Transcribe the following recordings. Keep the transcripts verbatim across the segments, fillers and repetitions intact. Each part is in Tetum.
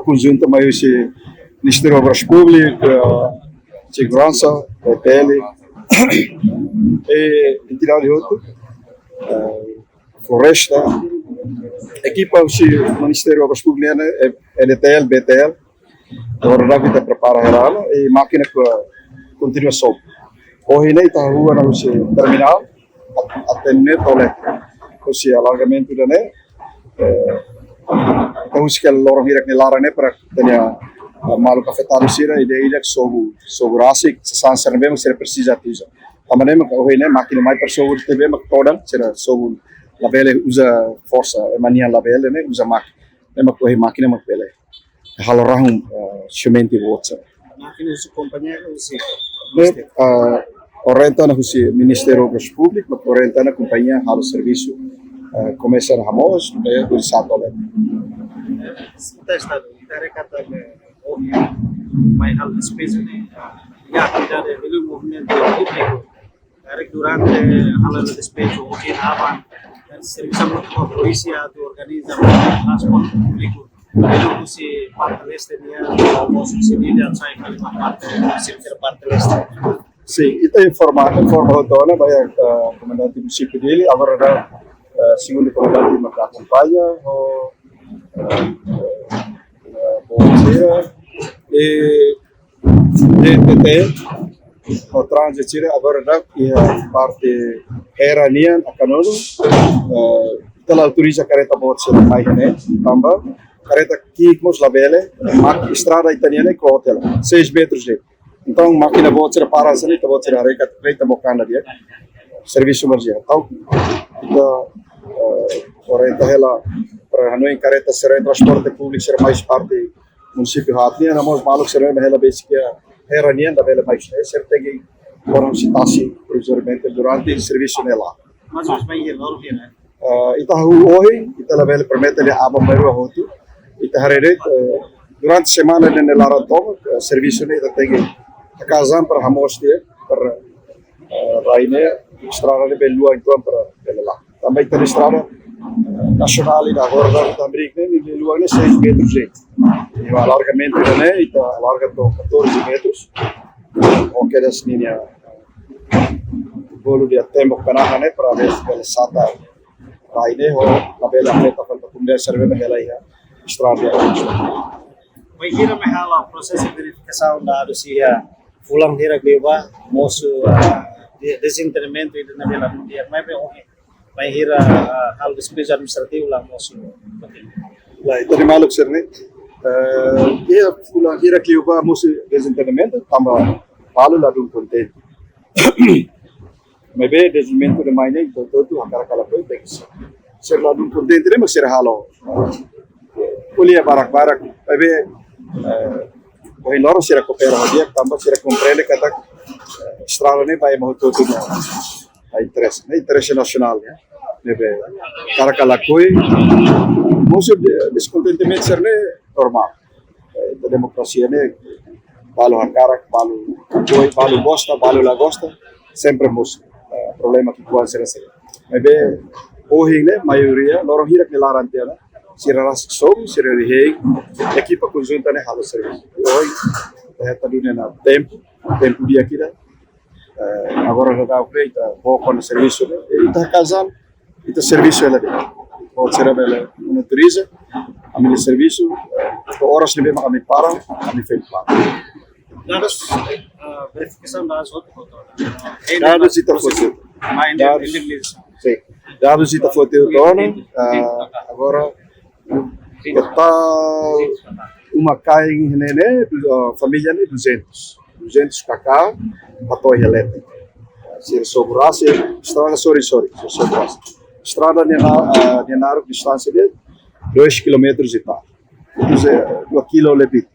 konjunta mai husi Ministériu Obras Públikas, eh, Seguransa, B T L, e entidade hotu, eh, Floresta, ekipa husi Ministériu Obras Públikas ne'e, eh, E D T L, B T L, agora daudaun ita prepara hela ona, i mákina kontinua sobu. Ohin ne'e ita hahú ona husi terminál, at-, até ne'e to'o leten. Husi alargamentu ida-ne'e, eh, ita husik hela loron hirak nia laran ne'e para ita-nia, eh, maluk afetadu sira, ida-idak sobu, sobu rasik, sasán sira ne'ebé mak sira presiza atu uza. Tanba ne'e mak ohin ne'e mákina mai para sobu, ne'ebé mak todan, sira sobu labele uza forsa, ema nian labele ne'e, uza mákina. Ne'e mak ohin mákina mak bele halo rahun, eh, simente boot sira. Mákina husi kompañia ka husi? Ne'e, eh, orienta ona husi Ministériu Obras Públikas, mak orienta ona kompañia halo servisu, eh, komesa hamoos, be, husi satu le. Ita estadu, ita haree katak, eh, ohin mai halo despeju ne'e, eh, iha atividade de movimentu públiku. Karik durante halo despeju ohin aban, servisu hamutuk ho polísia atu organiza transporte públiku. Belun husi parte leste nian, mós husi Dili, sai fali ba parte, husi parte leste. Sin, ita informa, informa hotu ona ba iha, eh, komandante munisípiu Dili, agora daudaun, eh, segundu komandante mak akompaña, ho, eh, eh, boot sira, i D T T, ho Transit sira, agora daudaun iha parte Hera nian, Akanonu, eh, ita la autoriza karreta boot sira mai ne'e, tanba karreta ki'ik mós labele, mak estrada ita-nian ne'e kloot hela, seis metros de. Entaun, mákina boot sira para hanesan ne'e, ita-boot sira haree katak ita mós kanda di'ak, servisu marjinál. Entaun, ita, eh, orienta hela para hanoin karreta sira, transporte públiku sira mai husi parte munisípiu haat nian, no mós maluk sira ne'ebé hela besik iha Hera nian, labele mai, eh, sira tenke kona husi tasi provizoriamente durante servisu ne'e la'o. Mas, mas, bainhira, loron ne'e? Ah, ita hahú ohin, ita labele promete dehan aban-bainrua hotu. Ita haree de'it, eh, durante semana ne'e nia laran tomak, eh, servisu ne'e ita tenke haka'as an para hamoos tiha, para, eh, rai ne'e, estrada ne'e bele luan uitoan para bele la'o. Tanba ita-nia estrada, eh, nasionál ida agora daudaun ita hamriik ne'e, nia luan ne'e seis metros de'it. I alargamentu ida-ne'e, ita alarga to'o catorze metros. Ho kedas ninia bolu iha tembok penahan ne'e para bele sata rai ne'e ho labele afeta fali ba komunidade sira ne'ebé hela iha estrada. Bainhira mai halo prosesu verifikasaun dadus iha fulan hirak liubá, mosu, ah, de-, dezentendimentu ida-ne'e bele mundial, maibé ohin bainhira, ah, halo despeju administrativu la mosu. La, ita-nia maluk sira-ne'e, eh, iha fulan hirak liubá mosu dezentendimentu, tanba balu ladún kontente. Maibé dezentendimentu ida mai ne'e, entaun, entaun, hakarak ka lakohi, tenke sira ladún kontente, ne'e mak sira halo ko'alia barak-barak, maibé, eh, ohin loron sira koopera ho di'ak, tanba sira komprende katak, eh, estrada ne'e ba ema hotu-hotu nia interese, ne'e interese nasionál, ne'e. Ne'ebé, hakarak ka lakohi, mosu de-, dezentendimentu sira-ne'e normál. Eh, ita demokrasia ne'e, balu hakarak, balu apoia, balu gosta, balu la gosta, sempre mosu, eh, problema ki'ikoan sira-sira. Maibé, ohin ne'e, maioria, loron hirak nia laran tiha ona, sira rasik sobu, sira hein, ekipa konjunta ne'e halo servisu. Ohin, ita hetan duni ona tempu, tempu di'ak ida, eh, agora daudaun ne'e ita bele kona servisu ne'e. Eh, ita haka'as an, ita servisu hela de'it. Boot sira bele monitoriza ami-nia servisu, eh, to'o oras ne'ebé mak ami para, ami feen para. Dadus, eh, verifikasaun dadus hotu-hotu. Dadus ita foti. Dadus, sin. Dadus ita foti hotu ona, eh, agora totál uma-kain ne'e, eh, família ne'e duzentos. Duzentos K K, ba to'o iha leten. Sira sobu rasik, estrada, sorry, sorry, sira sobu rasik. Estrada nia na-, eh, nia naruk distánsia de'it dois quilômetros e tal. Quer dizer, dua kilo lebih.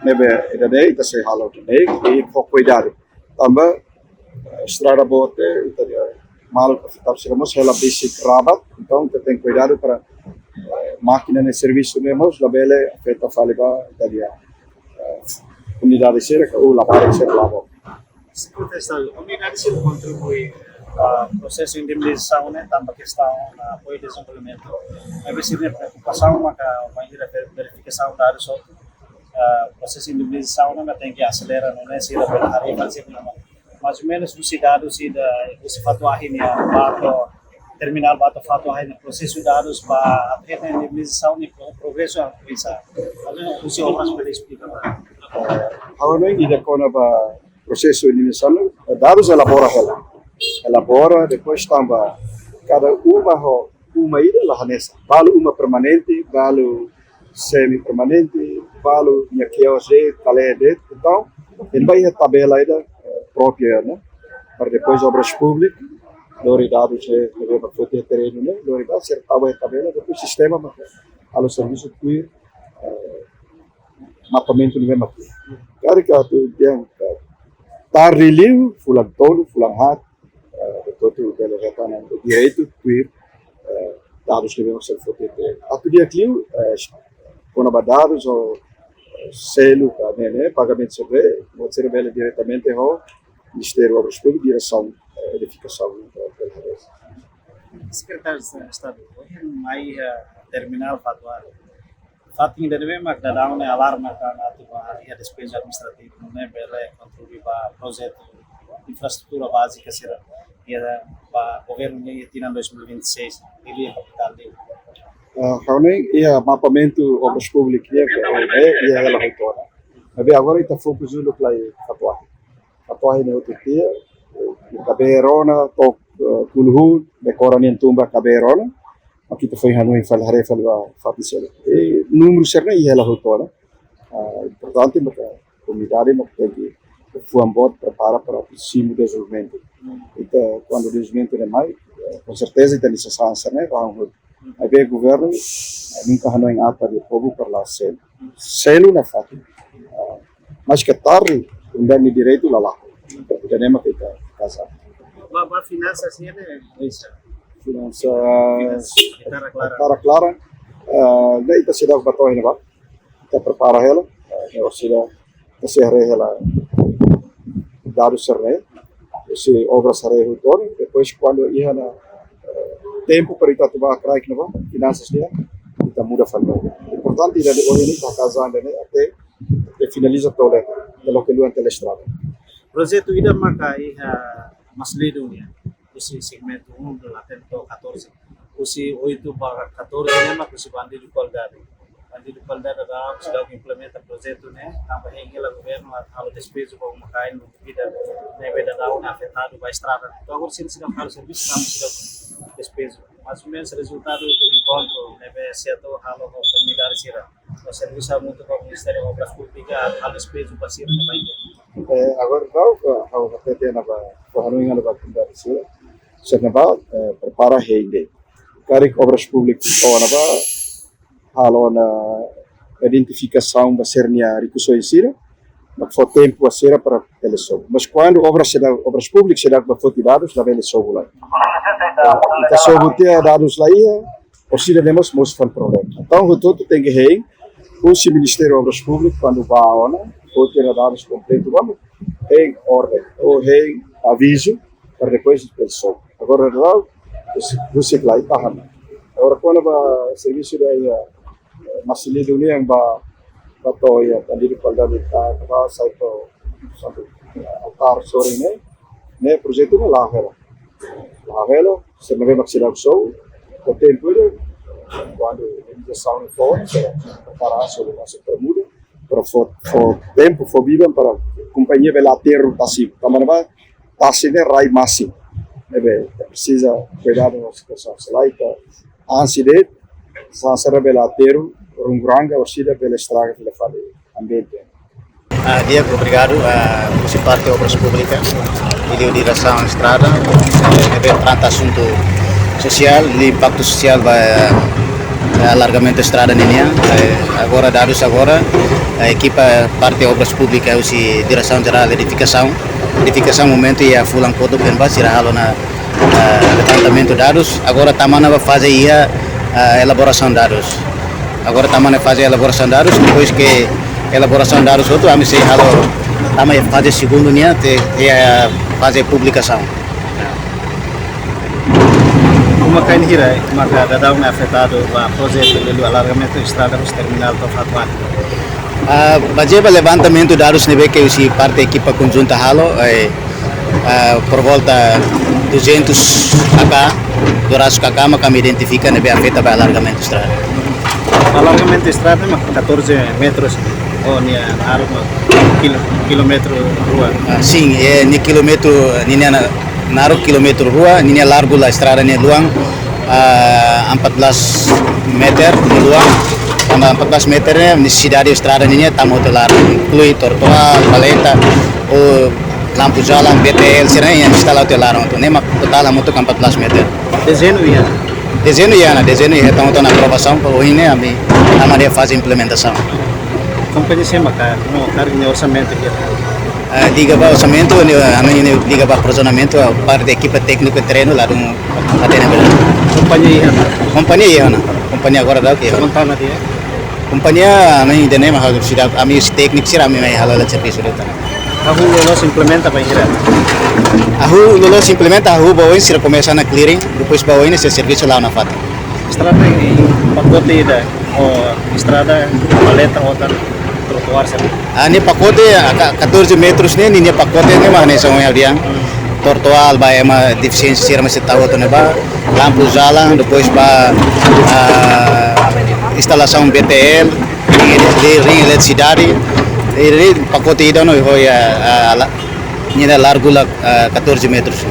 Ne'ebé, ida-ne'e, ita sei halo ida-ne'e, i ho kuidadu. Tanba, eh, estrada boot, ita-nia maluk afetadu sira mós hela besik rabat, entaun ita tenke kuidadu para, eh, mákina ne'e servisu ne'e mós labele afeta fali ba ita-nia, eh, unidade sira ka labarik sira la'o. Señór Testa, unidade sira kontribui ba prosesu indemnizasaun ne'e tanba kestaun, ah, apoiu dezenvolvimentu. Maibé sira-nia preokupasaun maka bainhira ver-, verifikasaun dadus hotu, ah, prosesu indemnizasaun ne'e tenke aselera, nune'e sira bele haree fali sira-nia, mais ou menus, husi dadus ida, husi Fatuahi nian ba to'o terminál ba to'o Fatuahi nian, prosesu dadus ba atu hetan indemnizasaun ne'e pro-, progresu oinsá. Entaun husi Obras bele esplika ba. Agora, ida kona-ba prosesu indemnizasaun, dadus elabora hela. Elabora, depois tanba kada uma ho uma ida la hanesan. Balu uma permanente, balu semi permanente, balu nia kios de'it, kale'e de'it. Entaun, nia ba iha tabela ida, eh, própria, ne'e? Para depois Obras Públikas lori dadus, eh, lori ba foti terrenu, ne'e? Lori ba sira tau ba tabela, depois sistema maka halo servisu tuir, eh, mapamentu ne'ebé mak tuir. Karik atu dehan, eh, tarde liu, fulan tolu, fulan haat, eh, hotu-hotu bele hetan direitu tuir, eh, dadus ne'ebé mak sira foti. Atu di'ak liu, eh, kona-ba dadus ou, eh, selu ka ne'e, ne'e, pagamentu sira-ne'e, mós sira bele diretamente ho Ministériu Obras Públikas, Diresaun, eh, Edifikasaun, eh, bele haree. Sekretáriu Estadu, ohin mai, eh, terminál Fatuahi. Fatin ida-ne'ebé mak daudaun ne'e alarma, kan atu ba iha despeza administrativu, ne'e bele kontribui ba projetu infraestrutura bázika sira iha ba governu nian iha tinan dois mil e vinte e seis, iha kapitál Dili. Ah, ha'u hanoin iha mapamentu Obras Públikas nian, ke, eh, iha hela hotu ona. Maibé agora ita fokus uluk lai Fatuahi. Fatuahi ne'e hotu tiha, eh, Kabeer ona, to'o, eh, Kuluhun, dekora nian tun ba Kabeer ona, mak ita foin hanoin fali, haree fali ba fatin seluk. Eh, númeru sira-ne'e iha hela hotu ona. Ah, importante maka komunidade maka tenke fuan boot prepara para simu dezenvolvimentu. Ita, kuandu dezenvolvimentu ne'e mai, eh, konserteza ita-nia sasán sira-ne'e, rang hut. Maibé governu, eh, nunka hanoin ata de'it povu para la selu. Selu nafatin. Ah, maske tarde, unda nia direitu la la'o. Ida-ne'e mak ita kaza. Ba, ba finansas nian ne'e, oinsá? Finansa, finansas, ita haree klaran. Ita haree klaran. Ah, ne'e ita seidauk ba to'o iha ne'ebá. Ita prepara hela, eh, ne'e orsida ita sei haree hela dadus sira-ne'e, husi obras sira hotu ona, depois kuandu iha ona, eh, tempu para ita atu ba kraik ne'ebá, finansas nian, ita muda fali. Importante ida-ne'e ohin ita kaza ida-ne'e até, até finaliza to'o leten, até loke luan tele estrada. Projetu ida maka iha Maslidung nian, husi segmentu um, la hatene to'o catorze. Husi oito barra catorze ne'e mak husi Bandidu Kualidade. Bandidu Kualidade daudaun seidauk implementa projetu ne'e, tanba hein hela governu atu halo despeju ba uma-kain, vida ne'ebé daudaun afetadu ba estrada. Entaun agora sira seidauk halo servisu, tanba seidauk despeju. Mais ou menus rezultadu de enkontru ne'ebé SEATOU halo ho komunidade sira, no servisu hamutuk ho Ministériu Obras Públikas, halo despeju ba sira ne'ebá. Eh, agora daudaun, eh, ha'u hatete ona ba, ha'u hanoin ona ba komunidade sira. Sira ne'ebá, eh, prepara hein de'it. Karik Obras Públikas ona ba, halo ona identifikasaun ba sira-nia rikusoin sira, mak fó tempu ba sira para bele sobu. Mas kuandu obras sira, Obras Públikas sira ba foti dadus, labele sobu lai. Ita sobu tiha dadus la iha, orsida ne'e mós mosu fali problema. Entaun, hotu-hotu tenke hein, husi Ministériu Obras Públikas, kuandu ba ona, foti dadus kompletu, vamos, hein orden, ou hein avizu, para depois bele sobu. Agora, daudaun, husi, husi lai tahan. Agora, kona-ba servisu ida iha, eh, Maslidung nian ba, ba to'o iha Bandidu Kualidade, ita, ba sai to'o, sampai, eh, altar sorin ne'e, ne'e projetu ne'e la'o hela. La'o hela, sira ne'ebé mak seidauk sobu, ho tempu ida, kuandu indemnizasaun fó, sira prepara sobu ba setór muda, para fó, fó tempu, fó biban para kompañia bele aterru tasi. Tanba ne'ebá, tasi ne'e rai masin. Ne'ebé, ita presiza kuidadu ho situasaun selae ita, ansi de'it, sasán sira bele aterru, runguranga, orsida bele estraga fila fali ambiente. Ah, di'ak, obrigadu, ah, husi parte Obras Públikas, liuliu Diresaun Estrada, eh, ne'ebé trata asuntu sosiál, liuliu impaktu sosiál ba, eh, alargamentu estrada ninian. Eh, agora, dadus agora, eh, ekipa parte Obras Públikas husi Diresaun Jerál Edifikasaun, Edifikasaun momentu iha fulan kotuk ne'ebá sira halo ona, eh, levantamentu dadus. Agora tama ona ba faze iha, eh, elaborasaun dadus. Agora tama ona faze elaborasaun dadus, depois ke elaborasaun dadus hotu, ami sei halo tama iha faze segundu nian, te, te, eh, faze publikasaun. Uma-kain hira maka daudaun ne'e afetadu ba projetu liuliu alargamentu estrada husi terminál to'o Fatuahi? Ah, bazeia ba levantamentu dadus ne'ebé ke husi parte ekipa konjunta halo, eh, ah, por volta duzentus K K, dois ratus K K, mak ami identifika ne'ebé afeta ba alargamentu estrada. Alargamentu estrada mak catorze metros, ou nia naruk mak kilo, kilómetru rua. Ah, sin, eh, nia kilómetru, ninia na-, naruk kilómetru rua, ninia largu la estrada nia luan, ah, empat belas meter nia luan. Tanba empat belas meter ne'e nesesidade estrada ninia tama hotu laran, inklui trotoar, valeta, ou lampu jalan, B T L, sira-ne'e instaladu iha laran hotu. Ne'e mak totál hamutuk empat belas meter. Dezeñu iha ona? Dezeñu iha ona, dezeñu iha, tama hotu ona aprovasaun, para ohin ne'e ami tama iha faze implementasaun. Kompañia sé maka, no, karik nia orsamentu iha? Ah, liga ba orsamentu, ne'e, ami ne'e liga ba aprovizionamentu, ah, parte ekipa tékniku terrenu ladún hatene bele. Kompañia iha ona? Kompañia iha ona. Kompañia agora daudauk iha ona. Kontana dia? Kompañia ami ida-ne'e mak halo sira, ami husi tékniku sira, ami mai halo hela servisu de'it. Hahú loloos implementa ba hira? Hahú loloos implementa, hahú ba oin sira komesa ona clearing, depois ba oin sira servisu la'o nafatin. Estrada iha pakote ida, ou estrada, valeta, ou tan trotoar sira? Ah, nia pakote, ah, ka-, catorze metros ne'e, nia pakote ne'e mak hanesan ohin ha'u dehan. Trotoar ba ema defisiénsia sira mak sei tau hotu ne'ebá, lampu jalan, depois ba, ah, instalasaun B T L, ring ele-, ring eletrisidade, i pakote ida no iha, ah, ah, la-, nia largu la, ah, catorze metros.